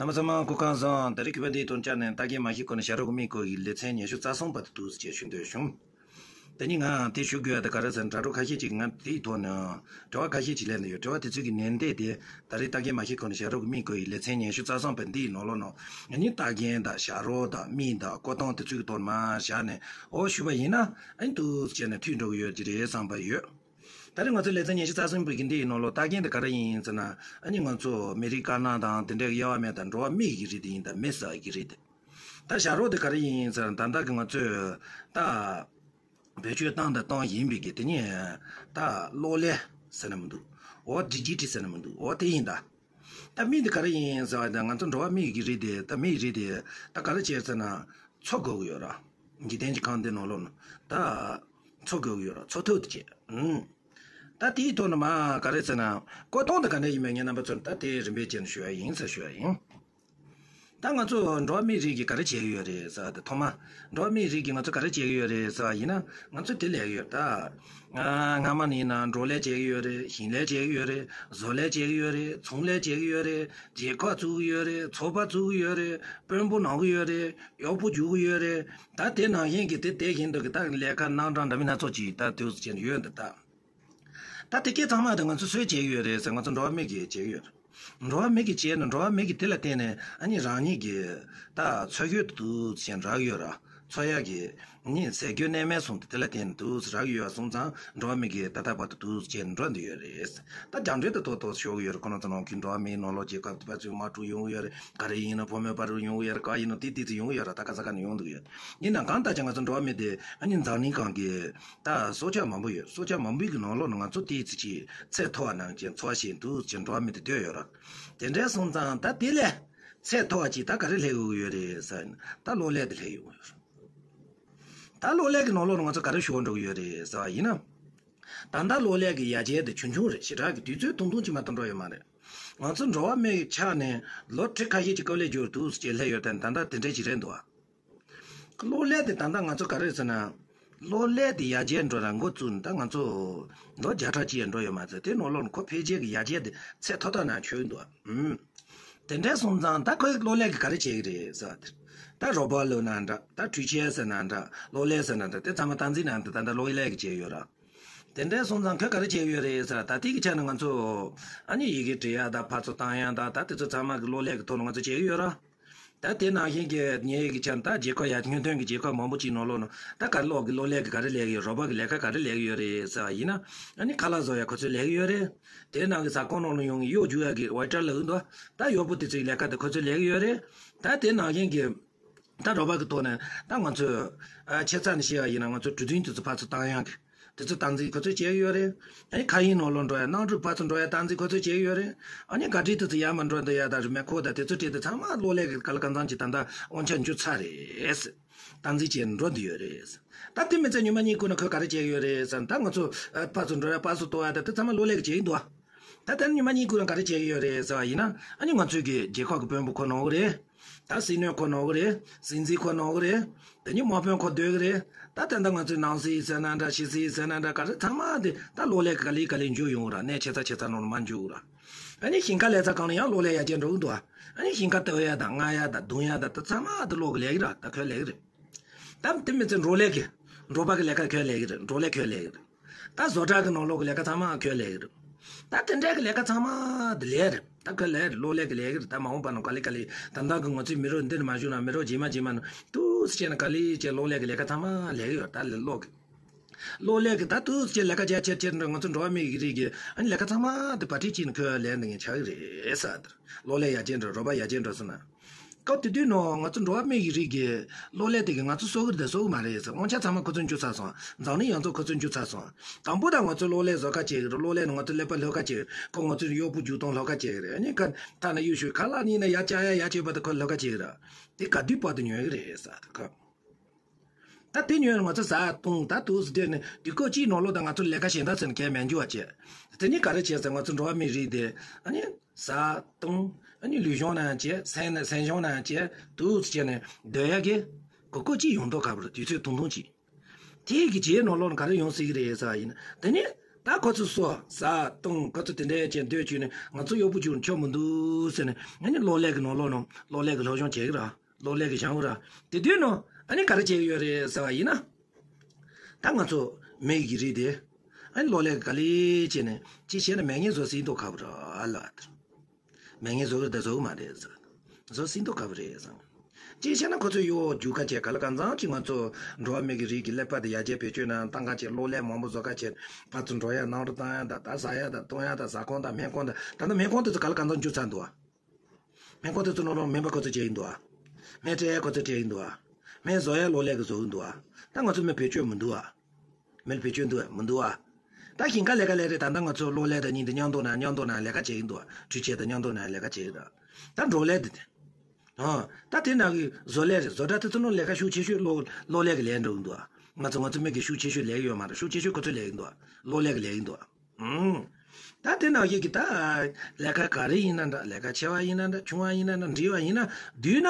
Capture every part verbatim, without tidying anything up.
རྣམ་པ་ཚང་མ་སྐུ་ཁམས་བཟང་། ད་རེས་གུས་པ་འདིའི་དོན་རྐྱབ་ནས་ལྟ་མཁན་མ་ཤེས་གོང་ནས་ཞབས་བྲོ་གི་མིང་བཀོད་ཀྱི་ལེ་ཚན་ཉི་ཤུ་རྩ་གསུམ་པ་དེ་འདུག་ཅེས་ཞུ་འདོད་བྱུང་། དེ་ནི་ང་དེ་ཞུ་དགོས་ཡ་དེ་ག་རེ་ཟེར་ན། དྲ་གྲོགས་ཁ་ཤས་ཅིག་ང་དེའི་ཐོག་ནས་དྲི་བ་ཁ་ཤས་ཅིག་སླེབས་ནས་ཡོད། དྲི་བ་དེ་ཚོའི་གི་ནན་ཏན་དེ་ད་རེས་ལྟ་མཁན་མ་ཤེས་གོང་ནས་ཞབས་བྲོ་གི་མིང་བཀོད་ཀྱི་ལེ་ཚན་ཉི་ཤུ་རྩ་གསུམ་པ་འདིའི་ནང་ལོགས་ནང་ང་གཉིས་ལྟ་མཁན་དང་ཞབས་བྲོ་དང་མིང་དང་བཀོད་སྟངས་དེ་ཚོའི་གི་ཐོག་མར་བཞག་ནས་འོ་ཞུས་པ་ཡིན་ན་ཨ་ནི་འདུག་ཅེས་ནས་མཐུད་འགྲོ་གི་ཡོད་ཀྱི་རེད་བསམ་པ་ཡོད། ད་རེས་ང་ཚོ་ལེ་ཚན་ཉི་ཤུ་རྩ་གསུམ་པའི་གི་འདི་ཡི་ནང་ལོགས་ལྟ་མཁན་དེ་ག་རེ་ཡིན་ཟེར་ན། ཨ་ནི་ང་ཚོ་མི་རིགས་དཀར་ནག་དང་དེ་འདྲའི་དབྱེ་བ་མེད་དང་འགྲོ་བ་མི་གི་རིགས་དེ་ཡིན་དང་མི་ཟེར་གི་རིགས་དེ། ད་ཞབས་བྲོ་དེ་ག་རེ་ཡིན་ཟེར་ན། ད་ལྟ་གི་ང་ཚོས་ད་བེད་སྤྱོད་བཏང་དང་བཏང་བཞིན་པའི་གི་དེ་ནི་ད་གློག་ཀླད་ཟེར་ན་མི་འདུག་འོ་ཌི་ཇི་ཊལ་ཟེར་ན་མི་འདུག་འོ་དེ་ཡིན་ད། ད་མི་འདི་ག་རེ་ཡིན་ཟེར་བ་དང་ང་ཚོ་འགྲོ་བ་མི་གི་རིགས་དེ། ད་མི་ཡི་རིགས་དེ་ད་ག་རེ་བྱས་ཟེར་ན། འཚོ་དགོས་ཀྱི་ཡོད་ར། འཇིག་རྟེན་གྱི་ཁམས་འདི་ནང་ལོགས་ནས་ད་འཚོ་དགོས་ཀྱི་ཡོད་ར། འཚོ་ཐབས་དེ་བྱས། ཨུམ། ད་དེའི་ཐོག་ནས་མ་ག་རེ་ཟེར་ན། བཀོད་སྟངས་དེ་ག་འདྲ་ཡིན་མིན་ངས་རྣམ་པ་ཚོར་ད་དེ་རིམ་པས་བྱས་ནས་ཞུ་ཡ་ཡིན་ཟེར་ཞུ་ཡ་ཡིན། ད་ང་ཚོ་འགྲོ་བ་མིའི་རིགས་ཀྱིས་ག་རེ་བྱེད་ཀྱི་ཡོད་རེད་ཟེར་བ་དེ་ཐོག་མ། འགྲོ་བ་མིའི་རིགས་ཀྱིས་ང་ཚོ་ག་རེ་བྱེད་ཀྱི་ཡོད་རེད་ཟེར་བ་ཡིན་ན། ང་ཚོ་དེ་ལས་ཀྱི་ཡོད་ད། ཨ། སྔ་མ་ནས་ཡིན་ན་འབྲོག་ལས་བྱེད་ཀྱི་ཡོད་རེད། ཞིང་ལས་བྱེད་ཀྱི་ཡོད་རེད། བཟོ་ལས་བྱེད་ཀྱི་ཡོད་རེད། ཚོང་ལས་བྱེད་ཀྱི་ཡོད་རེད། རྒྱལ་ཁབ་བཙུགས་ཀྱི་ཡོད་རེད། ཚོགས་པ་བཙུགས་ཀྱི་ཡོད་རེད། དཔོན་པོ་གནང་གི་ཡོད་རེད། གཡོག་པོ་རྒྱུག་གི་ཡོད་རེད། ད་དེ་ནང་བཞིན་གྱི་དེ་དེ་བཞིན་དུ་གི་ད་ལས་ཀ་རྣམ་གྲངས་འདྲ་མིན་སྣ་ཚོགས་ཅིག་ད་དུས་སུ་བྱས་ནས་ཡོད་འདི་ད། ད་དེ་སྐད་ཚང་མ་དེ་ང་ཚོ་སུས་བྱེད་ཀྱི་ཡོད་རེད་ཟེར། ང་ཚོ་འགྲོ་བ་མི་གིས་བྱེད་ཀྱི་ཡོད་རེད། འགྲོ་བ་མི་གིས་བྱས་ན་འགྲོ་བ་མི་གིས་དེ་ལ་བརྟེན་ནས་ཨ་ནི་རང་ཉིད་ཀྱི་ད་འཚོ་གཞི་དེ་འདུག་སེ་རག་ཡོད་ར། འཚོ་ཡག་གི་ནི་ཟས་གོས་གནས་མལ་སོགས་དེ་ལ་བརྟེན་ནས་འདུག་སེ་རག་ཡོད་པ་སོང་ཙང་འགྲོ་བ་མི་གིས་ད་ལྟ་བར་དུ་འདུག་སེ་འགྲོ་འདི་ཡོད་རེད། ད་རྒྱང་འཕྲིན་དེ་ཐོག་ཐོག་ཤོར་གི་ཡོད་རེད། ཁོ་ན་ཚོ་ནང་གི་འགྲོ་བ་མིའི་ནང་ལོགས་རྒྱལ་ཁབ་དེ་ཕར་ཚུར་དམག་འཁྲུག་ཡོང་གི་ཡོད་རེད། ག་རེ་ཡིན་ན་བུད་མེད་བར་དུ་ཡོང་གི་ཡོད་རེད། ག་ཡིན་ན་དེ་དེ་ཚོ་ཡོང་གི་ཡོད་ར། ད་ག་ས་ག་ནས་ཡོང་འདུག་ཡོད། ཡིན་ནའང་གང་ལྟར་ཀྱང་ང་ཚོ་འགྲོ་བ་མི་དེ་ཨ་ནི་འཛམ་གླིང་སྒང་གི་ད་སྲོག་ཆགས་མང་པོ་ཡོད། སྲོག་ཆགས་མང་པོའི་གི་ནང་ལོགས་ནས་ང་ཚོ་དེའི་ཚེ་ཆེས་ཚད་མཐོ་བ་ནང་བཞིན་འཚོ་བ་ཞིག་འདུག་ཅེས་འགྲོ་བ་མི་དེ་སྡོད་ཡོད་ར། དེ་འདྲ་སོང་ཙང་ད་དེ་ལས་ཚད་མཐོ་བ་ཅིག་ད་ག་རེ་སླེབས་ཡོང་གི་ཡོད་རེད་ཟེར་ན། ད་གློག་ཀླད་དེ་སླེབས་ཡོང་གི་ཡོད་རེད། ད་གློག་ཀླད་ཀྱི་ནང་ལོགས་ནས་ང་ཚོ་ག་རེ་ཤོར་འགྲོ་གི་ཡོད་རེད་ཟེར་བ་ཡིན་ན། ད་ལྟ་གློག་ཀླད་ཀྱི་ཡར་རྒྱས་དེ་ཆུང་ཆུང་རེད། ཞེ་དྲག་གི་དུས་ཚོད་ཐུང་ཐུང་ཅིག་མ་གཏོགས་འགྲོ་ཡོད་མ་རེད། ང་ཚོ་འགྲོ་བ་མིའི་ཆ་ནས་ལོ་ཁྲི་ཁ་ཤས་ཀྱི་སྐབས་ལས་འགྱུར་འདུག་ཅེས་སླེབས་ཡོད་དེ། ད་ལྟ་དེ་འདྲ་ཞིག་རེད་འདུག་ཨ། གློག་ཀླད་དེ་ད་ལྟ་ང་ཚོ་ག་རེ་ཟེར་ན། གློག་ཀླད་དེ་ཡར་རྒྱས་འགྲོ་ར་འགོ་བཙུགས་ནས་ད་ང་ཚོ་ལོ་བརྒྱ་ཕྲག་གཅིག་ཡང་འགྲོ་ཡོད་མ་རེད། དེ་ནང་ལོགས་ནས་ཁོ་འཕེལ་རྒྱས་ཀྱི་ཡར་རྒྱས་དེ་ཚད་མཐོ་ཐོག་ནས་ཆགས་ཀྱི་འདུག་ཨ། ཨུམ། དེ་འདྲ་སོང་ཙང་ད་ཁོས་གློག་ཀླད་ཀྱིས་ག་རེ་བྱེད་ཀྱི་རེད་ཟེར་བ་དེ། ད་རོ་བོ་ལབ་ན་འདྲ། ད་འཕྲུལ་ཆས་ཟེར་ན་འདྲ། གློག་ཀླད་ཟེར་ན་འདྲ། དེ་ཚང་མ་སྟངས་འཛིན་ནང་དུ་ད་ལྟ་གློག་ཀླད་ཀྱིས་བྱས་ཡོད་ར། དེ་འདྲ་སོང་ཙང་ཁོས་ག་རེ་བྱེད་ཀྱི་ཡོད་རེད་ཟེར་བ། ད་དེ་གི་ཆ་ནས་ང་ཚོ་ཨ་ནི་ཡི་གེ་འབྲི་ཡག་དང་ཕར་ཚུར་བཏང་ཡག་དང་ད་དེ་ཚོ་ཚང་མ་གི་གློག་ཀླད་ཀྱི་ཐོག་ནས་ང་ཚོ་བྱེད་ཀྱི་ཡོད་ར། ད་དེ་ནང་བཞིན་གྱི་ཉེ་གི་ཆ་ནས་ད་རྒྱལ་ཁབ་ཡར་སྔོན་ཐོན་གྱི་རྒྱལ་ཁབ་མང་པོ་ཅིག་ནང་ལོགས་ནས་ད་ག་གློག་གི་གློག་ཀླད་ཀྱིས་ག་རེ་ལས་ཀྱི་ཡོད། རོ་བོ་གི་ལས་ཀ་ག་རེ་ལས་ཀྱི་ཡོད་རེད་ཟེར་བ་ཡིན་ན། ཨ་ནི་ཁ་ལག་བཟོ་ཡག་ཁོ་ཚོས་ལས་ཀྱི་ཡོད་རེད། དེ་ནང་གི་ཟ་ཁང་ནང་ལ་ཡོང་གི་གཡོག་རྒྱུག་ཡག་གི་ཝེ་ཊར་ལབ་ཀྱི་འདུག་ད་གཡོག་པོ་དེ་ཚོའི་ལས་ཀ་དེ་ཁོ་ཚོས་ལས་ཀྱི་ཡོད་རེད། ད་དེ་ནང་བཞིན་གྱི་ད་རོ་བོ་གི་ཐོག་ནས་ད་ང་ཚོས་ཨ་ཆེ་ས་ནས་བཤད་པ་ཡིན་ན་ང་ཚོ་གྲུ་གཟིངས་དེ་ཚོ་ཕར་ཚུར་བཏང་ཡག་གི་དེ་ཚོ་སྟངས་འཛིན་ཁོ་ཚོས་བྱེད་ཀྱི་ཡོད་རེད། ཨ་ནི་མཁའ་དབྱིངས་ནང་ལོགས་འགྲོ་ཡག་གནམ་གྲུ་ཕར་ཚུར་འགྲོ་ཡག་སྟངས་འཛིན་ཁོ་ཚོས་བྱེད་ཀྱི་ཡོད་རེད། ཨ་ནི་ག་ཊི་དེ་ཚོ་ཡར་མར་འགྲོ་འདོད་ཡག་དང་རི་མོ་ཁོ་དང་དེ་ཚོ་སྤྲད་དེ་ཚང་མ་གློག་ཀླད་ཀྱིས་ག་ལ་གང་འཚམ་ཅིག་ད་ལྟ་དབང་ཆ་འཇུ་ཚར་རེད། སྟངས་འཛིན་བྱས་ནས་འགྲོ་འདི་ཡོད་རེད། ད་དེ་མི་ཚད་ཉི་མ་གཉིས་ཀྱི་ནང་ཁོས་ག་རེ་བྱེད་ཀྱི་ཡོད་རེད་ཟེར་ན། ད་ང་ཚོ་ཨ་ཕར་ཚུར་འགྲོ་ཡག་པ་སེ་གཏོང་ཡག་དང་དེ་ཚང་མ་གློག་ཀླད་ཀྱིས་བྱེད་ཀྱི་འདུག་ད་ལྟ་ཉི་མ་གཉིས་ཀྱི་ནང་ག་རེ་བྱེད་ཀྱི་ཡོད་རེད་ཟེར་བ་ཡིན་ན། ཨ་ནི་ང་ཚོའི་གི་རྒྱལ་ཁབ་ཀྱི་དཔོན་པོ་ཁོ་གནང་གི་རེད། ད་སྲིད་བློན་ཁོ་གནང་གི་རེད། སྲིད་འཛིན་ཁོ་གནང་གི་རེད། དེ་ནས་དམག་དཔོན་ཁོ་སྡོད་ཀྱི་རེད། ད་ད་ལྟ་ང་ཚོའི་ནང་སྲིད་ཟེར་ན་འདྲ། ཕྱི་སྲིད་ཟེར་ན་འདྲ། ག་རེ་ཚང་མ་དེ་ད་གློག་ཀླད་ཀྱིས་ག་ལེ་ག་ལེ་འཇུ་ཡོང་གི་ར། གནས་ཆེ་ས་ཆེ་ས་ནང་ལ་མར་འཇུ་གི་ར། ཨ་ནི་ཞིང་ཁ་ལས་ས་གང་ལ་ཡང་གློག་ཀླད་ཡར་རྒྱས་འགྲོ་གི་འདུག་ཨ་ནི་ཞིང་ཁ་བཏབ་ཡག་དང་མངགས་ཡག་དང་རྡུང་ཡག་དང་དེ་ཚང་མ་དེ་གློག་གིས་ལས་ཀྱི་ར། ད་ཁོས་ལས་ཀྱི་རེད། ད་དེ་མི་ཚད་འབྲོག་ལས་ཀྱི་འབྲོག་པ་གི་ལས་ཀ་ཁོས་ལས་ཀྱི་རེད། འབྲོག་ལས་ཁོས་ལས་ཀྱི་རེད། ད་བཟོ་གྲྭ་གི་ནང་ལོགས་ཀྱི་ལས་ཀ་ཚང་མ་ཁོས་ལས་ཀྱི་རེད། ད་དེ་འདྲའི་གི་ལས་ཀ་ཚང་མ་དེ་ལས་རེད། ད་ཁོས་ལས་རེད། གློག་ཀླད་ཀྱིས་ལས་ཀྱི་རེད། ད་མ་འོངས་པ་ནང་ག་ལེ་ག་ལེ་ད་ལྟ་གི་ང་ཚོའི་མི་རབས་འདི་ནས་མར་བཞུགས་ན་མི་རབས་རྗེས་མ་རྗེས་མ་ནང་འདུག་སེ་བྱས་ན་ག་ལེ་བྱས་གློག་ཀླད་ཀྱི་ལས་ཀ་ཚང་མ་ལས་ཀྱི་ཡོད། ད་ལས་གློག་གི་གློག་ཀླད་ཀྱིས་ད་འདུག་སེ་བྱས་ལས་ཀ་བྱས་བྱས་བྱས་ནས་ང་ཚོ་འགྲོ་བ་མི་གི་རིགས་ཀྱི་ཨ་ནི་ལས་ཀ་ཚང་མ་དེ་བར་ཁྲིད་བྱས་ནས་ཁོས་ལས་འདི་ངས་ཆགས་ཀྱི་རེད་ཟེར། གློག་ཀླད་ཡར་རྒྱས་འགྲོ། རོགས་པ་ཡར་རྒྱས་འགྲོ་སོང་ན། སྐབས་དེ་དུས་ནང་ང་ཚོ་འགྲོ་བ་མི་ཡི་རིགས་ཀྱི་གློག་ཀླད་དེ་གིས་ང་ཚོ་གསོད་ཀྱི་རེད་དང་གསོད་ཀྱི་མ་རེད་ཟེར། དབང་ཆ་ཚང་མ་ཁོ་ཚོས་འཇུ་ཚར་སོང་། འཛམ་གླིང་ཡོངས་རྫོགས་ཁོ་ཚོས་འཇུ་ཚར་སོང་། དང་པོ་ད་ང་ཚོ་གློག་ཀླད་བཟོ་ཁ་བྱེད་ཀྱི་རེད། གློག་ཀླད་ནང་ང་ཚོ་ཀླད་པ་ལྷོད་ཁ་བྱེད་ཀྱི་རེད། ཁོ་ང་ཚོའི་གཡོག་པོ་རྒྱུག་སྟངས་ལྷོད་ཁ་བྱེད་ཀྱི་རེད། ཨ་ནི་ཁ་ཐ་ན་གཡུག་ཞུ་ཁ་ལག་ནི་ན་ཡར་བཅག་ཡ་ཡར་བཅག་པ་དེ་ཁོ་ལྷོད་ཁ་བྱེད་ཀྱི་རེད། དེ་ག་དུས་བར་དུ་ཉོ་གི་རེད་ཟེར་ད་ཁོ། ད་དེ་ཉོས་ནས་ང་ཚོ་ཟ་བཏུང་ད་འདུག་སེ་བསྡད་ནས་དུས་སྐབས་གཅིག་ནང་ལོགས་ད་ང་ཚོ་ལས་ཀ་གཞན་དག་ཟེར་ནས་གས་མེད་འགྱུར་བ་བྱས། དེ་ནི་ག་རེ་བྱས་ཟེར། ང་ཚོ་འགྲོ་བ་མིའི་རིགས་དེ་ཨ་ནི་ཟ་བཏུང་། ཨ་ནི་ལུས་སྦྱོང་ནང་བྱས། སེམས་སེམས་སྦྱོང་ནང་བྱས། འདུག་སེ་བྱས་ནས་སྡོད་ཡག་གི་གོ་སྐབས་གཅིག་ཡོང་མདོག་ཁ་པོ་རེད། དུས་ཚོད་ཐུང་ཐུང་གཅིག་དེའི་གི་རྗེས་ནང་ལོགས་ནས་ག་རེ་ཡོང་སྲིད་ཀྱི་རེད་ཟེར་བ་ཡིན་ན། དེ་ནི་ ད་ཁོ་ཚོ་སོ་ཟ་བཏུང་ཁོ་ཚོ་དེ་འདྲའི་ཅན་སྡོད་བཅུག་ནས་ང་ཚོ་གཡོག་པོ་བཅུག་ཆོག་མི་འདུག་ཟེར་ནས། ཨ་ནི་གློག་ཀླད་ཀྱི་ནང་ལོགས་ནང་གློག་ཀླད་ཀྱི་སློབ་སྦྱོང་བྱེད་ཀྱི་ར། གློག་ཀླད་ཀྱི་སྦྱང་བ་ར། དེ་དུས་ནང་ཨ་ནི་ག་རེ་བྱེད་ཀྱི་ཡོད་རེད་ཟེར་བ་ཡིན་ན། ད་ང་ཚོ་མི་ཡི་རིགས་དེ་ཨ་ནི་གློག་ཀླད་ཀྱི་ག་ལེ་བྱས་ནས་ཅི་བྱས་ན་མེ་ངན་བཟོ་སྲིད་མདོག་ཁ་པོ་ར་ལ། མེ་ངན་བཟོ་གི་རེད་ད་བཟོ་གི་མ་རེད་ཟེར། བཟོ་སྲིད་མདོག་ཁ་པོ་རེད་ཟེར། ཅིའི་ཕྱིར་ན་ཁོ་ཚོས་གཡོག་རྒྱུག་ཁ་བྱས་ག་ལ་གང་འཚམ་ཅིག་ང་ཚོ་འགྲོ་བ་མི་གི་རིགས་ཀྱི་ཀླད་པ་དེ་ཡར་རྒྱས་བེད་སྤྱོད་ནང་བཏང་ཁ་བྱས། གློག་ཀླད་མང་པོ་བཟོ་ཁ་བྱས། ཕར་ཚུར་འགྲོ་ཡ་ནང་དུ་བཏང་ཡ་དང་། ད་ཟ་ཡ་དང་བཏུང་ཡ་དང་། ཟ་ཁང་དང་སྨན་ཁང་དང་། ད་ལྟ་སྨན་ཁང་དེ་ཚོ་ག་ལ་གང་འཚམ་འགྱུར་ཚར་འདུག་ཨ། སྨན་ཁང་དེ་ཚོ་ནང་ལོགས་སྨན་པ་ཁོ་ཚོ་བྱས་ཡིན་འདུག་ཨ། སྨན་སྤྲད་ཡ་ཁོ་ཚོ་བྱས་ཡིན་འདུག་ཨ། སྨན་བཟོ་ཡ་གློག་ཀླད་ཀྱིས་བཟོ་གི་འདུག་ཨ། ད་ང་ཚོ་མི་བེད་སྤྱོད་མི་འདུག་ཨ། མི་ལ་བེད་སྤྱོད་འདུག་མི་འདུག་ཨ། ད་ཞིང་ཁ་ལས་ཀ་ལས་རེད། ད་ལྟ་ང་ཚོ་གློག་ཀླད་དང་གཉིས་དེ་མཉམ་དུ་ན་མཉམ་དུ་ན་ལས་ཀ་བྱེད་ཀྱི་འདུག་འཕྲུལ་ཆས་དང་མཉམ་དུ་ན་ལས་ཀ་བྱེད་ཀྱི་འདུག་ད་འབྲོག་ལས་དེ་དེ། ཨ། ད་དེ་ནང་གི་བཟོ་ལས་རེད། བཟོ་གྲྭ་དེ་ཚོ་ནང་ལས་ཀ་ཤུགས་ཆེ་ཤོས་གློག་གློག་ཀླད་ཀྱིས་ལས་འགྲོ་གི་འདུག་ང་ཚོ་ང་ཚོ་མི་གི་ཤུགས་ཆེ་ཤོས་ལས་ཀྱི་ཡོད་མ་རེད། ཤུགས་ཆེ་ཤོས་ཁོ་ཚོས་ལས་ཀྱི་འདུག་གློག་ཀླད་ཀྱིས་ལས་ཀྱི་འདུག་ཨང་། ད་དེ་ནང་བཞིན་གྱི་ད་ལས་ཀ་ག་རེ་ཡིན་ན་འདྲ། ལས་ཀ་ཆེ་བ་ཡིན་ན་འདྲ། ཆུང་བ་ཡིན་ན་འདྲ། འབྲིང་བ་ཡིན་ན་བསྡུས་ན།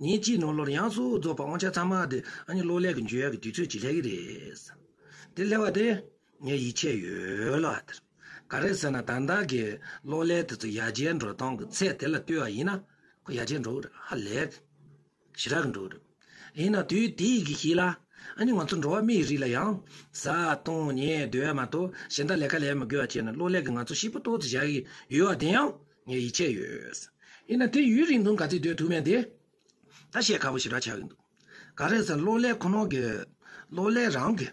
ཉིན་གཅིག་ནང་ལོགས་ཡང་སོ་རྫོགས་པ་དབང་ཆ་ཚང་མ་དེ་ཨ་ནི་གློག་ཀླད་ཀྱིས་འཇུ་ཡག་གི་དུས་ཚོད་ཅིག་སླེབས་ཀྱི་རེད། དེ་སླེབས་པ་དེ་ངས་ཡིད་ཆེས་ཡོད་ལ། དེར་ག་རེ་ཟེར་ན་ད་ལྟ་གི་གློག་ཀླད་དེ་ཚོ་ཡར་རྒྱས་འགྲོ་སྟངས་ཀྱི་ཚད་དེ་ལ་ལྟོས་པ་ཡིན་ན་ཁོ་ཡར་རྒྱས་འགྲོ་གི་རེད། ཧ་ལས་ཞེ་དྲག་གི་འགྲོ་གི་རེད། ཡིན་ན་དུས་དེའི་གི་ཞིག་ལ་ཨ་ནི་ང་ཚོ་འགྲོ་བ་མིའི་རིགས་ལ་ཡང་ཟ་བཏུང་ཉལ་སྡོད་ཡ་མ་གཏོགས་གཞན་དག་ལས་ཀ་ལས་མི་དགོས་པ་བྱས་ན་གློག་ཀླད་ཀྱིས་ང་ཚོ་སྐྱིད་པོ་ཏོག་ཙམ་བཞག་གི་ཡོད་པ་དེ་ཡང་ངས་ཡིད་ཆེས་ཡོད། ཡིན་ན་དེ་ཡུན་རིང་ཐུང་ག་ཚོད་སྡོད་ཐུབ་མེད་དེ་ད་བཤད་ཁག་པོ་ཞེ་དྲག་ཆགས་ཀྱི་འདུག་ག་རེ་ཟེར་ན་གློག་ཀླད་ཁོ་ན་གི་གློག་ཀླད་རང་གི་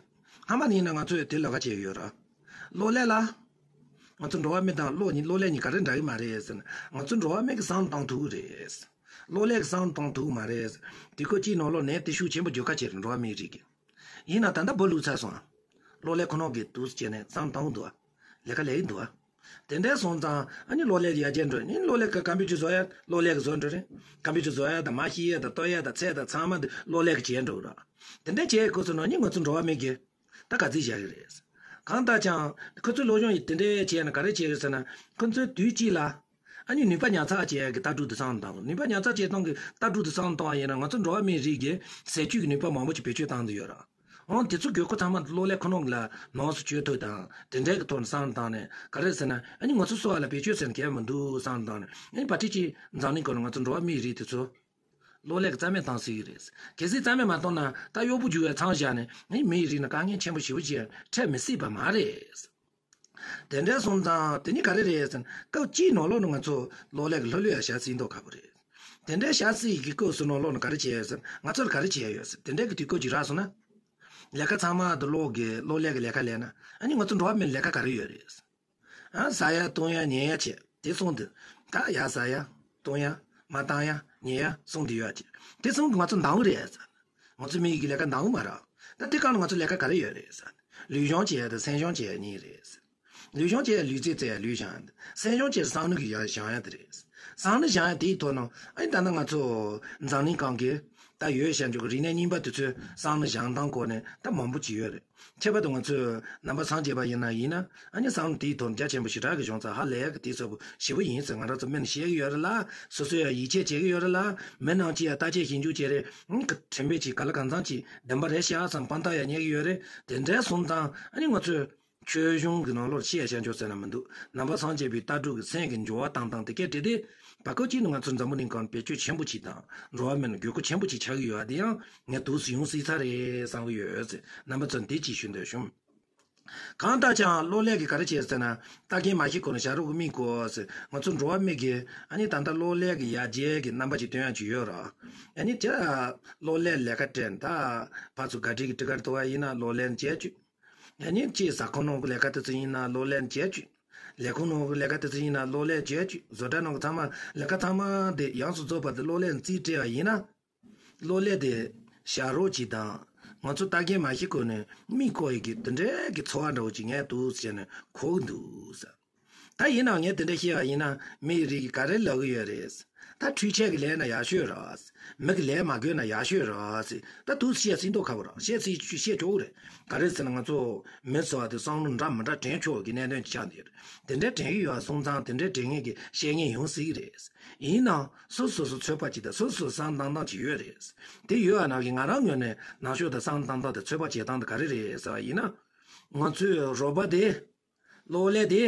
སྔ་མ་ནས་ཡིན་ན་ང་ཚོས་དེ་ལས་ཀ་བྱས་ཡོད་ར། གློག་ཀླད་ལ་ང་ཚོ་འགྲོ་བ་མི་དང་གློག་གཉིས་གློག་ཀླད་གཉིས་ག་རེ་འདྲ་གི་མ་རེད་ཟེར་ན། ང་ཚོ་འགྲོ་བ་མི་གི་བསམ་བློ་བཏང་ཐུབ་ཀྱི་རེད། གློག་ཀླད་ཀྱི་བསམ་བློ་བཏང་ཐུབ་ཀྱི་མ་རེད། དུས་སྐབས་གཅིག་ནང་ལོགས་ནད་དེ་ཤུགས་ཆེན་པོ་འགྱུར་ཁ་ཆེ་རེད། འགྲོ་བ་མིའི་རིགས་ཀྱི། ཡིན་ན་ད་ལྟ་བུ་ལུས་ཚར་སོང་ཨ། གློག་ཀླད་ཁོ་ན་གི་འདུག་སེ་བྱས་ནས་བསམ་བློ་བཏང་འདུག་ཨ། ལས་ཀ་ལས་ཀྱི་འདུག་ཨ། དེ་འདྲ་སོང་ཙང་ཨ་ནི་གློག་ཀླད་ཡར་རྒྱས་འགྲོ། ཨ་ནི་གློག་ཀླད་ཀྱི་ཀམ་པུ་ཊར་བཟོ་ཡ་གློག་ཀླད་ཀྱིས་བཟོ་འགྲོ་རེད། ཀམ་པུ་ཊར་བཟོ་ཡ་དང་མ་ཤེས་ཡ་དང་གཏོར་ཡ་དང་ཚད་དང་ཚང་མ་དེ་གློག་ཀླད་ཀྱིས་བྱས་འགྲོ་ར། དེ་འདྲ་བྱས་ཁོ་ཚོ་ནང་ནི་ང་ཚོ་འགྲོ་བ་མི་གི་ད་ག་ཚོད་བཞག་གི་རེད། གང་ལྟར་ཀྱང་ཁོ་ཚོས་སློབ་སྦྱོང་ཡིན་དེ་འདྲ་བྱས་ན་ག་རེ་བྱེད་ཀྱི་ཟེར་ན། ཁོ་ཚོས་དུས་གཅིག་ལ་ཨ་ནི་ནུས་པ་ཉར་ཚགས་བྱེད་ཡག་གི་ལྟ་གྲུབ་དེ་བསམ་བློ་བཏང་དགོས། ནུས་པ་ཉར་ཚགས་བྱེད་སྟངས་ཀྱི་ལྟ་གྲུབ་དེ་བསམ་བློ་བཏང་བ་ཡིན་ན་ང་ཚོ་འགྲོ་བ་མིའི་རིགས་ཀྱི་ཟས་བཅུད་ཀྱི་ནུས་པ་མང་པོ་ཅིག་བེད་སྤྱོད་བཏང་དུ་ཡོད་ར། འོང་དེ་ཚོ་དགོས་མཁོ་ཚང་མ་གློག་ཀླད་ཁོ་ན་ལ་ནང་སུ་བཅོས་ཐུབ་དང་དེ་འདྲའི་གི་ཐོག་ནས་བསམ་བློ་བཏང་ནས་ག་རེ་ཟེར་ན། ཨ་ནི་ང་ཚོ་གསོ་བ་ལ་བེད་སྤྱོད་ཟེར་ན་གལ་མི་འདུག་བསམ་བློ་བཏང་ནས། ཨ་ནི་བར་ཐིག་ཅིག་འཛམ་གླིང་སྐོར་ལ་ང་ཚོ་འགྲོ་བ་མིའི་རིགས་དེ་ཚོ་གློག་ཀླད་ཀྱིས་རྩ་མེད་བཏང་སྲིད་ཀྱི་རེད། གལ་སྲིད་རྩ་མེད་མ་བཏང་ན་ད་གཡོག་པོ་རྒྱུག་པའི་མཚམས་བཞག་ནས་ནི་མིའི་རིགས་ནི་དཀའ་ངལ་ཆེན་པོ་ཞེ་པོ་ཅིག་འཕྲད་མི་སྲིད་པ་མ་རེད། དེ་འདྲ་སོང་ཙང་དེ་ནི་ག་རེ་རེད་ཟེར་ན། སྐབས་གཅིག་ནང་ལོགས་ནས་ང་ཚོ་གློག་ཀླད་ཀྱི་ལྷོད་ལྷོད་ཡ་བཞག་སྲིད་མདོག་ཁ་པོ་རེད། དེ་འདྲ་བཞག་སྲིད་ཀྱི་སྐབས་སུ་ནང་ལོགས་ནས་ག་རེ་བྱས་ཡོད་ཟེར་ན། ང་ཚོར་ག་རེ་བྱས་ཡོད་ཟེར། དེ་འདྲ་གི་དུས་སྐབས་ཅིག་རག་སོང་ན། ལས་ཀ་ཚང་མ་དུ་གློག་གི་གློག་ཀླད་ཀྱི་ལས་ཀ་ལས་ན་ཨ་ནི་ང་ཚོ་འགྲོ་བ་མིའི་ལས་ཀ་ག་རེ་ཡོད་རེད། ཨ། ཟ་ཡ་བཏུང་ཡ་ཉལ་ཡ་བྱས་དེ་སོང་དུས། ད་ཡ་ཟ་ཡ་བཏུང་ཡ་མ་བཏང་ཡ་ཉལ་ཡ་སོང་དུས་ཡོད་ཅེ། དེ་སོང་གི་ང་ཚོ་འདང་རེད་ཟེར། ང་ཚོ་མི་ཡི་གི་ལས་ཀ་འདང་མ་རག་ད་དེ་གང་ལ་ང་ཚོ་ལས་ཀ་ག་རེ་ཡོད་རེད་ཟེར། ལུས་སྦྱོང་བྱེད་ཡ་དང་སེམས་སྦྱོང་བྱེད་ཡ་གཉིས་རེད་ཟེར། ལུས་སྦྱོང་བྱེད་ཡ་ལུས་རྩལ་རྩེ་ཡ་ལུས་སྦྱང་ཡ་དང་། སེམས་སྦྱོང་བྱེད་ཡ་བསམ་བློ་གི་ཡ་སྦྱང་ཡ་དེ་རེད། བསམ་བློ་སྦྱང་ཡ་དེའི་ཐོག་ནང་ཨ་ནི་ད་ལྟ་ང་ཚོ་འཛམ་གླིང་སྒང་གི་ད་ཡོད་བྱ་འཇུག་གི་རིག་གནས་རྙིང་པ་དེ་ཚོའི་བསམ་བློ་སྦྱང་སྟངས་སྐོར་ནས་ད་མང་པོ་ཅིག་ཡོད་རེད། ཁྱད་པར་དུ་ང་ཚོས་ནང་པ་སངས་རྒྱས་པ་ཡིན་ན་ཡིན་ན་ཨ་ནི་བསམ་བློ་དེའི་ཐོག་རྒྱ་ཆེན་པོ་ཞེ་དྲག་གི་བྱུང་ཙང་ཧ་ལས་གི་དེ་ཚོ་ཞེ་པོ་ཡིན་ཟེར་ང་རང་ཚོ་མི་ནི་ཤེས་ཀྱི་ཡོད་རེད་ལ། སོ་སོ་ཡང་ཡིད་ཆེས་བྱེད་ཀྱི་ཡོད་རེད་ལ། མི་རྣམས་ཀྱིས་ཡང་བརྟག་དཔྱད་ཞིབ་འཇུག་བྱེད་རེད། ཨང་། གི་དྲན་པའི་ཅིག་ག་ལ་གང་འཚམ་ཅིག་བདེན་པ་རེད་ཤག་བསམ་དཔང་རྟགས་ཡང་རྙེད་ཀྱི་ཡོད་རེད། དེ་འདྲ་སོང་ཙང་ཨ་ནི་ང་ཚོས་ཆོས་གཞུང་གི་ནང་ལོགས་བཤད་བྱ་འཇོག་ཟེར་ན་མི་འདུག་ནང་པ་སངས་རྒྱས་པའི་ལྟ་གྲུབ་ཀྱི་སེམས་ཀྱི་འགྱུར་བ་བཏང་སྟངས་དེ་སྐད་དེ་དེ་བར་སྐབས་གཅིག་ནི་ང་ཚོ་འཛམ་བུ་གླིང་སྒང་བེད་སྤྱོད་ཆེན་པོ་ཅིག་དང་འགྲོ་བ་མི་ལ་དགོས་མཁོ་ཆེན་པོ་ཅིག་ཆགས་ཀྱི་ཡོད་པ་དེ་ཡང་ངས་འདུག་སེ་ཡོང་སྲིད་ས་རེད་བསམ་གྱི་ཡོད་ཟེར་རྣམ་པ་ཚོར་འདི་ཅིག་ཞུ་འདོད་བྱུང་། གང་ལྟར་ཀྱང་གློག་ཀླད་ཀྱིས་ག་རེ་བྱས་ཟེར་ན། ལྟ་མཁན་མ་ཤེས་གོང་ནས་བྱ་རོག་གི་མིག་གོ་ཟེར། ང་ཚོ་འགྲོ་བ་མི་གིས་ཨ་ནི་ད་ལྟ་གློག་ཀླད་ཀྱི་ཡར་རྒྱས་ཀྱི་རྣམ་པ་ཅིག་སྟོན་ཡ་ཅིག་ཡོད་ར། ཨ་ནི་དེ་གློག་ཀླད་ལས་ཀ་སྤྲད་ད་ཕར་ཚུར་ག་དྲིལ་གྱི་ཊི་ཀར་གཏོར་བ་ཡིན་ན་གློག་ཀླད་བྱས་བཅུག་ཨ་ནི་ཅིག་ཟ་ཁང་ནང་གི་ལས་ཀ་དེ་ཚོ་ཡིན་ན་གློག་ཀླད་བྱས་བཅུག་ལས་ཁུངས་ནང་གི་ལས་ཀ་དེ་ཚོ་ཡིན་ན་གློག་ཀླད་བྱས་བཅུག་བཟོ་གྲྭ་ནང་གི་ཚང་མ་ལས་ཀ་ཚང་མ་དེ་ཡོངས་སུ་རྫོགས་པ་དེ་གློག་ཀླད་རྩིས་སྤྲད་པ་ཡིན་ན། གློག་ཀླད་དེ་བྱ་རོག་ཅིག་དང་ང་ཚོ་ལྟ་མཁན་མ་ཤེས་གོང་ནས་མིག་གོ་ཡི་གི་དེ་འདྲའི་གི་ཚོར་བ་འདྲ་བོ་ཅིག་ངས་འདུག་སེ་བྱས་ནས་གོ་གི་འདུག་ཟེར། ད་ཡིན་ནའང་ངས་དེ་འདྲ་བཤད་པ་ཡིན་ན་མི་ཡི་རིགས་ཀྱིས་ག་རེ་ལབ་གི་ཡོད་རེད། ད་འཕྲུལ་ཆས་ཀྱིས་ལས་ན་ཡག་ཤོས་རེད། མི་གིས་ལས་མ་དགོས་ན་ཡག་ཤོས་རེད་ཟེར། ད་འདུག་སེ་བཤད་སྲིད་མདོག་ཁ་པོ་རེད། བཤད་སྲིད་བཤད་ཆོག་གི་རེད། ག་རེ་ཟེར་ན་ང་ཚོ་མི་ཟེར་བ་དེ་བསམ་བློ་འདྲ་མི་འདྲ་དྲན་ཆོག་གི་གནད་དོན་ཅིག་ཆགས་འདུག་དེ་འདྲ་དྲན་གི་ཡོད་པ་སོང་ཙང་དེ་འདྲ་དྲན་མཁན་གྱི་བཤད་མཁན་ཡོང་སྲིད་ཀྱི་རེད། ཡིན་ནའང་སོ་སོ་སོ་ཚོད་དཔག་ཅིག་དང་སོ་སོ་བསམ་བློ་བཏང་སྟངས་ཅིག་ཡོད་རེད། དེ་ཡོད་པ་ནང་བཞིན་ང་རང་ངོས་ནས་ནང་ཆོས་དང་བསམ་བློ་བཏང་སྟངས་དང་ཚོད་དཔག་བྱེད་སྟངས་དེ་ག་རེ་རེད་ཟེར་བ་ཡིན་ན། ང་ཚོའི་རོགས་པ་དེ་ གློག་ཀླད་དེ།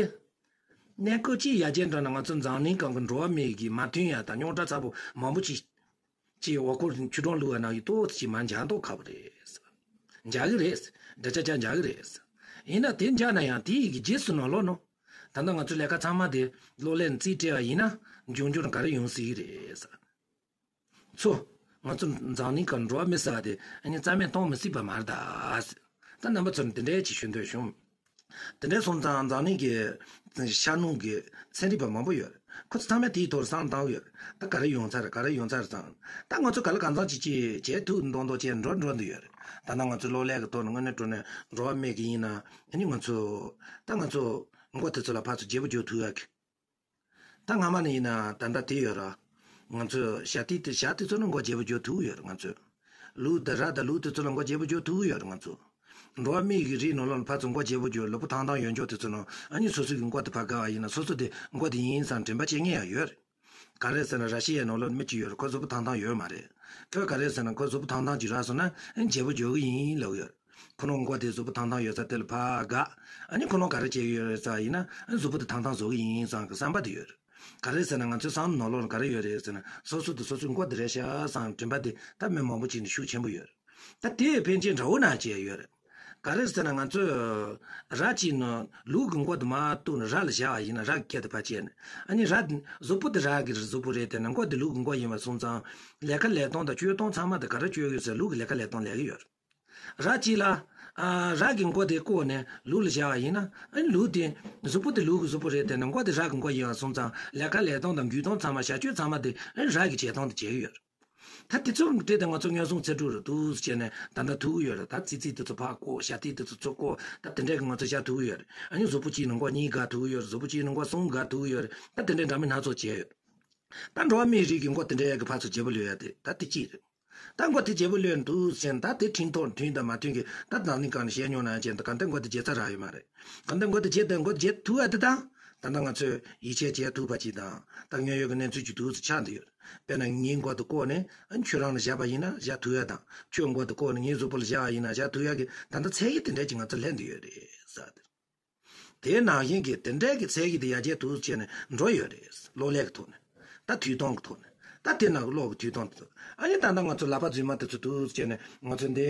གནས་སྐབས་གཅིག་ཡར་རྒྱས་འགྲོ་ན་ང་ཚོ་འཛམ་གླིང་སྒང་གི་འགྲོ་བ་མི་གི་མ་མཐུན་ཡ་དང་རྙོག་དྲ་ཚ་པོ་མང་པོ་ཅིག་ཅིག་འོ་སྐོལ་ཆུ་གྲང་བླུགས་པ་ན་ཡི་ཏོག་ཙམ་ཅིག་མར་འཇགས་མདོག་ཁ་པོ་རེད། འཇགས་གི་རེད། འདྲ་ཆགས་ཆགས་འཇགས་གི་རེད། ཡིན་ན་དེ་འཇགས་ན་ཡང་དེ་ཡི་གི་རྗེས་སུ་ནོར་ལོག་ནོ། ད་ལྟ་ང་ཚོ་ལས་ཀ་ཚང་མ་དེ་གློག་ཀླད་ནས་རྩིས་སྤྲད་པ་ཡིན་ན་འབྱུང་འགྱུར་ག་རེ་ཡོང་སྲིད་ཀྱི་རེད། ཚོ། ང་ཚོ་འཛམ་གླིང་གི་འགྲོ་བ་མི་ཟེར་བ་དེ་ཨ་ནི་རྩ་མེད་གཏོང་མི་སྲིད་པ་མ་རེད་ད། ད་རྣམ་པ་ཚོར་འདི་འདྲའི་ཅིག་ཞུ་འདོད་བྱུང་། དེ་འདྲའི་སོང་ཙང་འཛམ་གླིང་གི་ཤར་ནུབ་ཀྱི་ཚན་རིག་པ་མང་པོ་ཡོད་རེད། ཁོ་ཚོ་ཚང་མས་དེའི་ཐོག་བསམ་བཏང་ཡོད་རེད། ད་ག་རེ་ཡོང་ཚར་རེད། ག་རེ་ཡོང་ཚར་རེད་ཙང་། ད་ང་ཚོ་ག་ལ་གང་འཚམ་ཅིག་ཅིག་བྱེད་ཐུབ་མདོག་མདོག་བྱས་འགྲོ་འགྲོ་འདི་ཡོད་རེད། ད་ལྟ་ང་ཚོ་གློག་ཀླད་ཀྱི་ཐོག་ནས་དངོས་གནས་དྲང་གནས་འགྲོ་བ་མི་གི་ཡིན་ན་ཨ་ནི་ང་ཚོ། ད་ང་ཚོ་མགོ་དེ་ཚོ་ལ་ཕར་ཚུར་བརྗེ་པོ་རྒྱག་ཐུབ་ཡ་གི། ད་སྔ་མ་ནས་ཡིན་ན་ད་ལྟ་དེ་ཡོད་ར། ང་ཚོས་བྱ་དེ་དེ་བྱ་དེ་ཚོ་ལ་མགོ་བརྗེ་པོ་རྒྱག་ཐུབ་ཡོད་ར་ང་ཚོས། ལུག་དང་ར་དང་ལུག་དེ་ཚོ་ལ་མགོ་བརྗེ་པོ་རྒྱག་ཐུབ་ཡོད་ར་ང་ཚོ། འགྲོ་བ་མི་གི་རིགས་ནང་ལོགས་ལ་ཕར་ཚུར་མགོ་བརྗེ་པོ་རྒྱག་ལུས་པོ་ཐང་ཐང་ཡོད་འཇོག་དེ་ཚོ་ནང་ཨ་ནི་སོ་སོ་གི་མགོ་དེ་ཕར་དགའ་བ་ཡིན་ན་སོ་སོ་དེ་མགོ་དེ་ཡིན་བསམ་དྲན་པ་བྱེད་མཁན་ཡང་ཡོད་རེད། ག་རེ་ཟེར་ན་ར་ཤི་ཡའི་ནང་ལོགས་མི་གཅིག་ཡོད་རེད། ཁོ་གཟུགས་པོ་ཐང་ཐང་ཡོད་མ་རེད། ཁོས་ག་རེ་ཟེར་ན་ཁོ་གཟུགས་པོ་ཐང་ཐང་ཅིག་རག་སོང་ན་ཨ་ནི་བརྗེ་པོ་རྒྱག་གི་ཡིན་ལབ་ཡོད་རེད། ཁོ་རང་མགོ་དེ་གཟུགས་པོ་ཐང་ཐང་ཡོད་ས་དེ་ལ་ཕར་དགའ། ཨ་ནི་ཁོ་རང་ག་རེ་བྱེད་ཀྱི་ཡོད་རེད་ཟེར་བ་ཡིན་ན་ཨ་ནི་གཟུགས་པོ་དེ་ཐང་ཐང་བཟོ་གི་ཡིན་བསམ་གི་བསམ་པ་དེ་ཡོད་རེད། ག་རེ་ཟེར་ན་ང་ཚོའི་བསམ་བློ་ནང་ལོགས་ལ་ག་རེ་ཡོད་རེད་ཟེར་ན་སོ་སོ་དེ་སོ་སོའི་མགོ་དེ་རེད་ཤག་བསམ་དྲན་པ་དེ་ད་མི་མང་པོ་ཅིག་ནས་ཤུགས་ཆེན་པོ་ཡོད་རེད། ད་དེ་ཕན་ཆད་འདྲ་བོ་ན་བྱས་ཡོད་རེད། ག་རེ་ཟེར་ན་ང་ཚོས་ར་གཅིག་ནང་ལུག་གི་མགོ་དེ་མར་གཏུབ་ནས་ར་ལ་བཞག་པ་ཡིན་ན་ར་གི་སྐད་དེ་ཕར་བཅད་ནས་ཨ་ནི་ར་གཟུགས་པོ་དེ་ར་གི་གཟུགས་པོ་རེད་དེ་ན་མགོ་དེ་ལུག་གི་མགོ་ཡིན་པ་སོང་ཙང་ལས་ཀ་ལས་སྟངས་དང་སྤྱོད་སྟངས་ཚང་མ་དེ་ག་རེ་སྤྱོད་ཡོད་ཟེར་ལུག་གི་ལས་ཀ་ལས་སྟངས་ལས་ཀྱི་ཡོད་རེད། ར་གཅིག་ལ། ཨ། ར་གི་མགོ་དེ་བཀོག་ནས་ལུག་ལ་བཞག་པ་ཡིན་ན་ཨ་ནི་ལུག་དེ་གཟུགས་པོ་དེ་ལུག་གི་གཟུགས་པོ་རེད་དེ་ན་མགོ་དེ་ར་གི་མགོ་ཡིན་པ་སོང་ཙང་ལས་ཀ་ལས་སྟངས་དང་འགུལ་སྟངས་ཚང་མ་བྱ་སྤྱོད་ཚང་མ་དེ་ཨ་ནི་ར་གི་བྱེད་སྟངས་དེ་བྱེད་ཀྱི་ཡོད་རེད། ད་དེ་ཚོ་འདྲེས་ཏེ་ང་ཚོ་མངོན་སུམ་ཚོད་དྲུག་རུ་འདུག་སེ་བྱས་ནས་ད་ལྟ་ཐུག་གི་ཡོད་རེད། ད་ཙི་ཙི་དེ་ཚོ་ཕར་བཀོག་བྱ་དེ་དེ་ཚོ་ཚུར་བཀོག་ད་དེ་འདྲས་ཀྱི་ང་ཚོ་བཞག་ཐུབ་ཀྱི་ཡོད་རེད། ཨ་ནི་གཟུགས་པོ་གཅིག་ནང་མགོ་གཉིས་བཀག་ཐུབ་ཀྱི་ཡོད་རེད། གཟུགས་པོ་གཅིག་ནང་མགོ་གསུམ་བཀག་ཐུབ་ཀྱི་ཡོད་རེད། ད་དེ་འདྲས་འདྲ་མིན་སྣ་ཚོགས་བྱས་ཡོད། ད་འགྲོ་བ་མིའི་རིགས་ཀྱི་མགོ་དེ་འདྲས་ཀྱི་ཕར་ཚུར་བརྗེ་པོ་ལོས་ཡ་དེ་ད་དེ་གཅིག་རེད། ད་མགོ་དེ་བརྗེ་པོ་ལོས་འདུག་སེ་བྱས་ནས་ད་དེ་འཕྲིན་ཐོག་མཐུན་དང་མ་མཐུན་གྱི་ད་ནང་ནས་གང་ནས་བཤད་མྱོང་ན་བྱས་ནས་གང་ལྟར་མགོ་དེ་བརྗེ་ཚར་རག་ཡོད་མ་རེད། གང་ལྟར་མགོ་དེ་བརྗེ་དང་མགོ་དེ་བརྗེ་ཐུབ་ཡ་དེ་དང་། ད་ལྟ་ང་ཚོས་ཡིད་ཆེས་བྱེད་ཐུབ་པ་ཅིག་དང་ད་དངོས་ཡོད་ཀྱི་གནས་ཚུལ་ཅིག་འདུག་སེ་ཆགས་འདི་ཡོད་རེད། དཔེར་ན་ངའི་མགོ་དེ་བཀོག་ནས་ཨ་ཁྱོད་རང་ལ་བཞག་པ་ཡིན་ན་བཞག་ཐུབ་ཡ་དང་ཁྱོད་མགོ་དེ་བཀོག་ནས་ངའི་གཟུགས་པོ་ལ་བཞག་པ་ཡིན་ན་བཞག་ཐུབ་ཡ་གི་ད་ལྟ་ཚད་གཞི་དེ་འདྲས་ཅིག་ང་ཚོ་ལེན་འདི་ཡོད་རེད་ཟེར་ཏེ། དེའི་ནང་བཞིན་གྱི་དེ་འདྲས་ཀྱི་ཚད་གཞི་དེ་ཡར་རྒྱས་འདུག་སེ་བྱས་ནས་འགྲོ་ཡོད་རེད། གློག་ཀླད་ཀྱི་ཐོག་ནས། ད་དུས་སྟོན་གྱི་ཐོག་ནས། ད་དེ་ནང་གི་གློག་གི་དུས་སྟོན་དེ་ཚོ། ཨ་ནི་ད་ལྟ་ང་ཚོ་ལག་པ་རྫུན་མ་དེ་ཚོ་འདུག་སེ་བྱས་ནས་ང་ཚོ་འདི་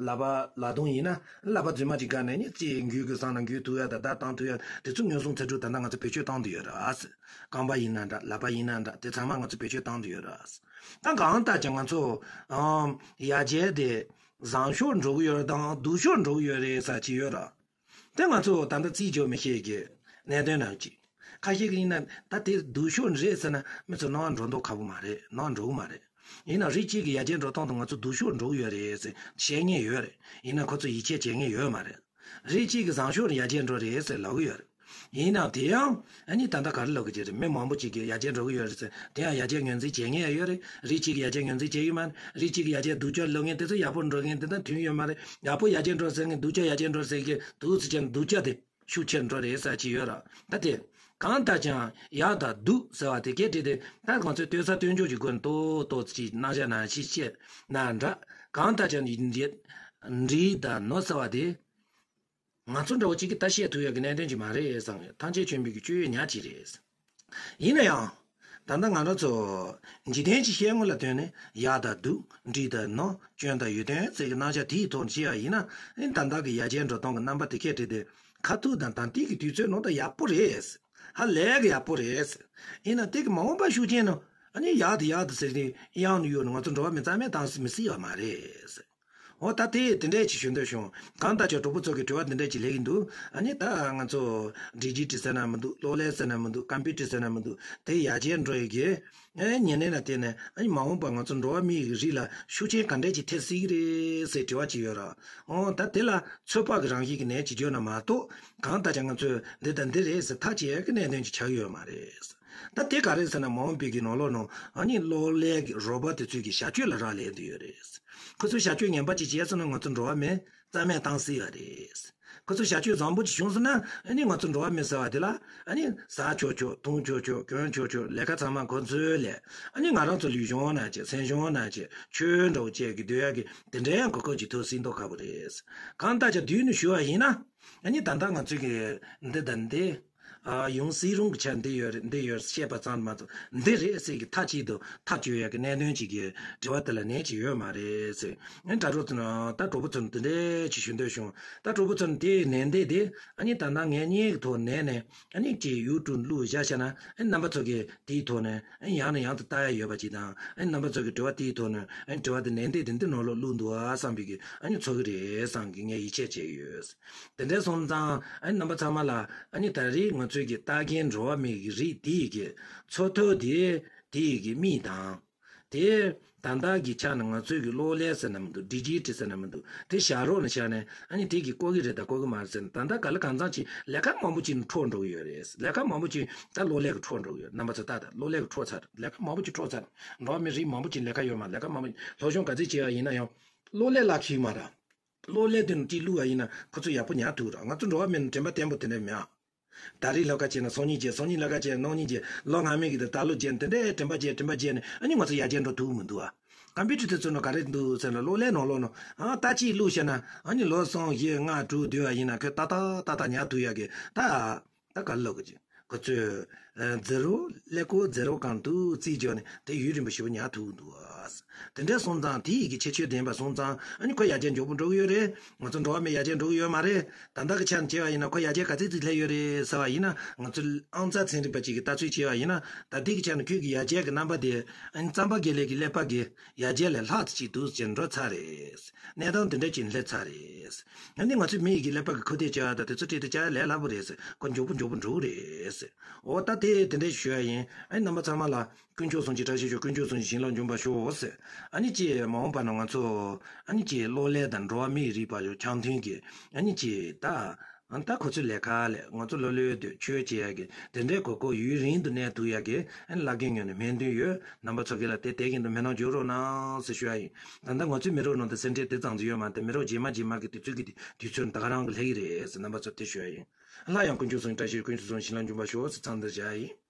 ལག་པ་ལག་སྟོང་ཡིན་ན་ལག་པ་རྫུན་མ་ཅིག་བཀག་ནས་ནི་ཅིག་འགུལ་དགོས་བསམ་ན་འགུལ་ཐུབ་ཡ་ད་ད་བཏང་ཐུབ་ཡ་དེ་ཚོ་མངོན་སུམ་ཚོད་དྲུག་ད་ལྟ་ང་ཚོ་བེད་སྤྱོད་བཏང་བསྡད་ཡོད་རེད། རྐང་པ་ཡིན་ན་འདྲ་ལག་པ་ཡིན་ན་འདྲ་དེ་ཚང་མ་ང་ཚོ་བེད་སྤྱོད་བཏང་བསྡད་ཡོད་རེད། ད་གང་ལྟར་ཀྱང་ང་ཚོ་ཨམ་ཡར་རྒྱས་དེ་བཟང་ཕྱོགས་འགྲོ་གི་ཡོད་རེད་དང་སྡུག་ཕྱོགས་འགྲོ་གི་ཡོད་རེད་ཟེར་གྱི་ཡོད་རེད། དེ་ང་ཚོ་ད་ལྟ་རྩིས་རྒྱག་མི་ཤེས་ཀྱི་གནད་དོན་ནང་གཅིག་ཁ་ཤས་ཀྱིས་ཡིན་ན་ད་དེ་སྡུག་ཕྱོགས་རེད་ཟེར་ན་མི་ཚོ་ནང་འགྲོ་མདོག་ཁ་པོ་མ་རེད། ནང་འགྲོ་གི་མ་རེད། ཡིན་ན་རིགས་གཅིག་གི་ཡར་རྒྱས་འགྲོ་སྟངས་དང་ང་ཚོ་སྡུག་ཕྱོགས་འགྲོ་གི་ཡོད་རེད་ཟེར་བཤད་མཁན་ཡོད་རེད། ཡིན་ན་ཁོ་ཚོ་ཡིད་ཆེས་བྱེད་མཁན་ཡོད་མ་རེད། རིགས་གཅིག་གི་བཟང་ཕྱོགས་ཡར་རྒྱས་འགྲོ་རེད་ཟེར་ལབ་གི་ཡོད་རེད། ཡིན་ནའང་དེ་ཡང་ཨ་ནི་ད་ལྟ་ག་རེ་ལབ་གི་ཅིག་རེད། མི་མང་པོ་ཅིག་གིས་ཡར་རྒྱས་འགྲོ་གི་ཡོད་རེད་ཟེར་དེ་ཡང་ཡར་རྒྱས་ངོས་འཛིན་བྱེད་མཁན་ཡང་ཡོད་རེད། རིགས་གཅིག་གིས་ཡར་རྒྱས་ངོས་འཛིན་བྱེད་ཀྱི་མ་རེད། རིགས་གཅིག་གིས་ཡར་རྒྱས་སྡུག་ཅག་ལབ་མཁན་དེ་ཚོ་ཡག་པོ་འགྲོ་མཁན་དེ་དང་མཐུན་ཡོད་མ་རེད། ཡག་པོ་ཡར་རྒྱས་འགྲོ་ཟེར་མཁན་སྡུག་ཅག་ཡར་རྒྱས་འགྲོ་ཟེར་མཁན་འདུག་ཟེར་བྱས་ནས་སྡུག་ཅག་དེ་ཤུགས་ཆེར་འགྲོ་རེད་ཟེར་གྱི་ཡོད་ར། ད་དེ་གང་ལྟར་ཀྱང་ཡག་དང་སྡུག་ཟེར་བ་དེ་སྐད་བྲིས་ཏེ་ད་ང་ཚོས་ལྟོས་ས་ལྟོས་འཇོག་གི་སྒོ་ནས་ཏོག་ཏོག་ཅིག་རྣམ་གཞག་ནང་ཞིག་བཤད་ན་འདྲ། གང་ལྟར་ཀྱང་འདི་འདྲི་དང་ནོ་ཟེར་བ་དེ། ང་ཚོ་འདྲ་བོ་གཅིག་གིས་ད་བཤད་ཐུབ་ཡག་གི་གནད་དོན་ཅིག་མ་རེད་བསམ་ཡོད། ཐམས་ཅད་མཁྱེན་པའི་གི་སྤྱོད་ཡུལ་ཉག་གཅིག་རེད། ཡིན་ན་ཡང་། ད་ལྟ་ང་རང་ཚོ་འཇིག་རྟེན་གྱི་བཤད་ངོ་ལ་ལྟོས་ནས་ཡག་དང་སྡུག་འགྲིག་དང་ནོར་སྐྱོན་དང་ཡོན་ཏན་ཟེར་གྱི་རྣམ་གཞག་དེའི་ཐོག་ནས་བཤད་ཡ་ཡིན་ན་ཨེ་ད་ལྟ་གི་ཡར་རྒྱས་འགྲོ་སྟངས་ཀྱི་རྣམ་པ་དེ་ཁས་བྲིས་ཏེ་ཁ་ཐུག་དང་ད་ལྟའི་གི་དུས་ཚོད་ནང་ད་ཡག་པོ་རེད། ཧ་ལས་གི་ཡག་པོ་རེད། ཡིན་ན་དེ་གི་མ་འོངས་པ་ཤུགས་རྐྱེན་ནང་ཨ་ནི་ཡག་དང་ཡག་དང་ཟེར་ཏེ་གཡང་ནས་གཡོ་ནས་ང་ཚོ་འགྲོ་བ་མི་རྩ་མེད་བཏང་མི་སྲིད་ཡ་མ་རེད། འོ་ད་དེ་དེ་འདྲས་ཅིག་ཞུ་འདོད་བྱུང་། གང་ལྟར་ཀྱང་གྲོགས་པོ་ཚོ་གི་དྲི་བ་འདི་འདྲས་ཅིག་སླེབས་ཀྱི་འདུག་ཨ་ནི་ད་ང་ཚོ་ཌི་ཇི་ཊི་ཟེར་ན་མི་འདུག་གློག་ཀླད་ཟེར་ན་མི་འདུག་ཀམ་པུ་ཊར་ཟེར་ན་མི་འདུག་དེ་ཡར་རྒྱས་འགྲོ་ཡི་གི་ཨེ་ཉེ་གནས་ལ་བརྟེན་ནས་ཨ་ནི་མ་འོངས་པ་ང་ཚོ་འགྲོ་བ་མིའི་རིགས་ལ་ཤུགས་རྐྱེན་ག་འདྲས་ཅིག་ཐེབས་སྲིད་ཀྱི་རེད་ཟེར་དྲི་བ་ཅིག་ཡོད་ར། འོ་ད་དེ་ལ་ཚོད་དཔག་གི་རང་བཞིན་གྱི་ནས་ཅིག་བརྗོད་ན་མ་གཏོགས་གང་ལྟར་ཀྱང་ང་ཚོས་འདི་དང་འདི་རེད་ཟེར་ཐག་བཅད་ཡག་གི་གནད་དོན་ཅིག་ཆགས་ཡོད་མ་རེད། ད་དེ་ག་རེ་ཟེར་ན་མ་འོངས་པའི་གི་ནང་ལོགས་ནང་ཨ་ནི་གློག་ཀླད་ཀྱི་རོ་བོ་དེ་ཚོས་ཀྱི་བྱ་སྤྱོད་ལ་རག་ལས་བསྡད་ཡོད་རེད། ཁོ་ཚོས་བྱ་སྤྱོད་ངན་པ་ཅིག་བྱས་སོང་ན་ང་ཚོ་འགྲོ་བ་མི་རྩ་མེད་བཏང་སྲིད་ཡོད་རེད། ཁོ་ཚོ་བྱ་སྤྱོད་བཟང་པོ་ཅིག་བྱུང་སོང་ན་ཨ་ནི་ང་ཚོ་འགྲོ་བ་མི་ཟེར་བ་དེ་ལ་ཨ་ནི་ཟ་ཆོག་ཆོག་འཐུང་ཆོག་ཆོག་གྱོན་ཆོག་ཆོག་ལས་ཀ་ཚང་མ་ཁོ་ཚོའི་ལས། ཨ་ནི་ང་རང་ཚོ་ལུས་སྦྱོང་ན་ཅི་སེམས་སྦྱོང་ན་ཅི་ཆོས་འདྲ་བོ་བཅས་ཀྱི་སྡོད་ཡག་གི་དེ་འདྲའི་ཡང་གོ་སྐབས་ཅིག་ཐོབ་སྲིད་མདོག་ཁ་པོ་རེད། གང་ལྟར་ཀྱང་དུས་ནས་ཞུ་བ་ཡིན་ན་ཨ་ནི་ད་ལྟ་ང་ཚོ་གི་འདི་དང་འདི། ཨ་ཡུང་སྲིད་རུང་གི་ཆ་འདི་ཡོད་རེད་འདི་ཡོད་བཤད་པ་ཙམ་མ་གཏོགས་འདི་རེད་ཟེར་གི་མཐའ་གཅིག་ཏུ་ཐག་གཅོད་ཡག་གི་གནད་དོན་གཅིག་གི་དྲི་བ་དེ་ལ་ནད་ཅིག་ཡོད་མ་རེད་ཟེར། ཨ་ནི་དྲ་གྲོགས་ཚོ་ན་ད་གྲོགས་པོ་ཚོ་ནི་འདི་འདྲའི་ཅིག་ཞུ་འདོད་བྱུང་། ད་གྲོགས་པོ་ཚོ་ནི་དེའི་ནད་འདི་དེ་ཨ་ནི་ད་ལྟ་ངེད་གཉིས་ཀྱི་ཐོག་ནས་ནས་ཨ་ནི་ཅིག་ཡུ་ཊུབ་བླུགས་བཞག་བྱས་ན་ཨ་ནི་རྣམ་པ་ཚོ་གིས་དེའི་ཐོག་ནས་ཨ་ནི་ཡང་ནས་ཡང་དུ་ལྟ་ཡ་ཡོད་པ་ཅིག་དང་། ཨ་ནི་རྣམ་པ་ཚོ་གི་དྲི་བ་དེའི་ཐོག་ནས་ཨ་ནི་དྲི་བ་དེ་ནན་ཏན་དེ་འདི་ནང་ལོགས་བླུགས་འདུག་ཨ་བསམ་པའི་གི་ཨ་ནི་ཚོར་གི་རེད་བསམ་གི་ངས་ཡིད་ཆེས་བྱས་ཡོད། དེ་འདྲ་སོང་ཙང་ཨ་ནི་རྣམ་པ་ཚང་མ་ལ་ཨ་ནི་ད་རེས་ང་ཚོའི་གི་ལྟ་མཁན་འགྲོ་བ་མིའི་གི་རིགས་དེའི་གི་འཚོ་ཐབས་དེ་དེའི་གི་མིག་དང་། དེ་ད་ལྟ་གི་ཆ་ནས་ང་ཚོའི་གི་གློག་ཀླད་ཟེར་ན་མི་འདུག་ཌི་ཇི་ཊལ་ཟེར་ན་མི་འདུག་དེ་བཞག་རོགས་ནས་བཞག་ནས་ཨ་ནི་དེ་གི་བཀོལ་གི་རེད་ད་བཀོལ་གི་མ་རེད་ཟེར་ནས། ད་ལྟ་ག་ལེ་གང་འཚམ་ཅིག་ལས་ཀ་མང་པོ་ཅིག་འཕྲོ་འགྲོ་གི་ཡོད་རེད། ལས་ཀ་མང་པོ་ཅིག་ད་གློག་ཀླད་གི་འཕྲོ་འགྲོ་གི་ཡོད། རྣམ་པ་ཚོ་ལྟ་ད་གློག་ཀླད་གི་འཕྲོ་ཚར། ལས་ཀ་མང་པོ་ཅིག་འཕྲོ་ཚར། འགྲོ་བ་མི་རིགས་མང་པོ་ཅིག་ལས་ཀ་ཡོད་མ་ལས་ཀ་མང་པོ་སློབ་སྦྱོང་ག་ཚོད་བྱས་པ་ཡིན་ན་ཡང་གློག་ཀླད་ལག་ཁྱེར་མ་ར། གློག་ཀླད་དེ་ནི་ཅིག་བླུགས་པ་ཡིན་ན་ཁོ་ཚོ་ཡག་པོ་ཉར་ཐུབ་ར། ང་ཚོ་འགྲོ་བ་མིའི་དྲན་པ་བརྟན་པོ་དེ་འདྲ་མེད་ཨ། ད་རེས་སློབ་ཁ་བྱས་ན་སང་ཉིན་བྱས། སང་ཉིན་སློབ་ཁ་བྱས་ན་གནངས་ཉིན་བྱས། ལོ་སྔ་མའི་གི་དེ་ད་ལོ་བྱས་དེ་འདྲའི་དྲན་པ་བྱས་དྲན་པ་བྱས་ནས་ཨ་ནི་ང་ཚོ་ཡར་རྒྱས་འགྲོ་ཐུབ་མི་འདུག་ཨ། ཀམ་པུ་ཊར་དེ་ཚོ་ནང་ག་རེ་འདུག་ཟེར་ན་གློག་ཀླད་ནང་ལོགས་ནང་ཨ་ད་ཅིག་བླུགས་བྱས་ན་ཨ་ནི་ལོ་གསུམ་བཞི་ལྔ་དྲུག་སྡོད་པ་ཡིན་ན་ཁོས་ཏག་ཏག་ཏག་ཏག་ཉར་ཐུབ་ཡག་གི་ད། ད་ག་ལོག་གི་ཁོ་ཚོས་ཛི་རོ་ཀླད་ཀོར་ཛི་རོ་སྒང་དུ་རྩིས་བརྒྱབ་ནས་དེ་ཡུན་རིང་པོ་ཞེ་པོ་ཉར་ཐུབ་འདུག་ཨ། དེ་འདྲ་སོང་ཙང་དེ་ཡི་གི་ཁྱད་ཆོས་ལྡན་པ་སོང་ཙང་ཨ་ནི་ཁོ་ཡར་རྒྱས་མགྱོགས་པོ་འགྲོ་གི་ཡོད་རེད། ང་ཚོ་འགྲོ་བ་མི་ཡར་རྒྱས་འགྲོ་གི་ཡོད་མ་རེད། ད་ལྟ་གི་ཆ་ནས་བྱས་པ་ཡིན་ན་ཁོ་ཡར་རྒྱས་ག་ཚོད་ཅིག་སླེབས་ཡོད་རེད་ཟེར་བ་ཡིན་ན། ང་ཚོ་ཨང་རྩ་ཚན་རིག་པ་ཅིག་གི་ལྟ་ཚུལ་བྱས་པ་ཡིན་ན་ད་ལྟའི་གི་ཆ་ནས་ཁོའི་གི་ཡར་རྒྱས་ཀྱི་རྣམ་པ་དེ་ཨ་ནི་རྩམ་པ་རྒན་ལགས་ཀྱི་ཀླད་པ་གི་ཡར་རྒྱས་ལས་ལྷག་ཙམ་ཅིག་འདུག་ཅེས་འགྲོ་ཚར་རེད། གནས་སྟངས་དེ་འདྲ་ཅིག་སླེབས་ཚར་རེད། ཨ་ནི་ང་ཚོའི་མི་ཡི་གི་ཀླད་པ་གི་ཁུ་ཐེག་བྱ་བ་དང་དེ་ཚོ་སྤྲད་དེ་བྱ་ལས་སླ་པོ་རེད་ཟེར། ཁོ་མགྱོགས་པོ་མགྱོགས་པོ་འགྲོ་གི་རེད་ཟེར། འོ་ད་དེ་དེ་འདྲ་ཞུ་ཡ་ཡིན། ཨ་ནི་རྣམ་པ་ཚང་མ་ལ་དཀོན་མཆོག་གསུམ་གྱི་བཀྲ་ཤིས་ཤོག་དཀོན་མཆོག་གསུམ་གྱི་བྱིན་རླབས་འབྱུང་བར་ཤོག་ཟེར། ཨ་ནི་ཅེས་མ་འོངས་པ་ན་ང་ཚོ་ཨ་ནི་ཅེས་གློག་ཀླད་དང་འགྲོ་བ་མིའི་རིགས་བར་ཡོད་འཆམ་མཐུན་གྱི་ཨ་ནི་ཅེས་ད། ཨ་ནི་ད་ཁོ་ཚོའི་ལས་ཀ་ལས་ང་ཚོ་ལོ་ལོའི་དུས་ཆོས་བྱེད་ཡ་གི་དེ་འདྲའི་གོ་སྐབས་ཡུན་རིང་དུ་གནས་ཐུབ་ཡ་གི་ཨ་ནི་བླ་རྒན་ངོས་ནས་སྨོན་འདུན་ཡོད། རྣམ་པ་ཚོ་གི་ལ་དེ་དེ་བཞིན་དུ་སྨོན་ལམ་རྒྱག་རོགས་གནང་ཟེར་ཞུ་ཡ་ཡིན། ད་ལྟ་ང་ཚོའི་མི་རབས་ནང་དུ་སེམས་ཁྲལ་དེ་ཙམ་ཞིག་ཡོད་མ་རེད། མི་རབས་རྗེས་མ་རྗེས་མ་གི་དུས་ཚོད་ཀྱི་དུས་ཚོད་ད་ག་རང་གི་སླེབས་ཀྱི་རེད་ཟེར་རྣམ་པ་ཚོ་དེ་ཞུ་ཡ་ཡིན། སླར་ཡང་དཀོན་མཆོག་གསུམ་བཀྲ་ཤིས་དཀོན་མཆོག་གསུམ་བྱིན་རླབས་འབྱུང་བར་ཤོག་ཟེར་མཚམས་འདིར་བཞག་ཡ་ཡིན།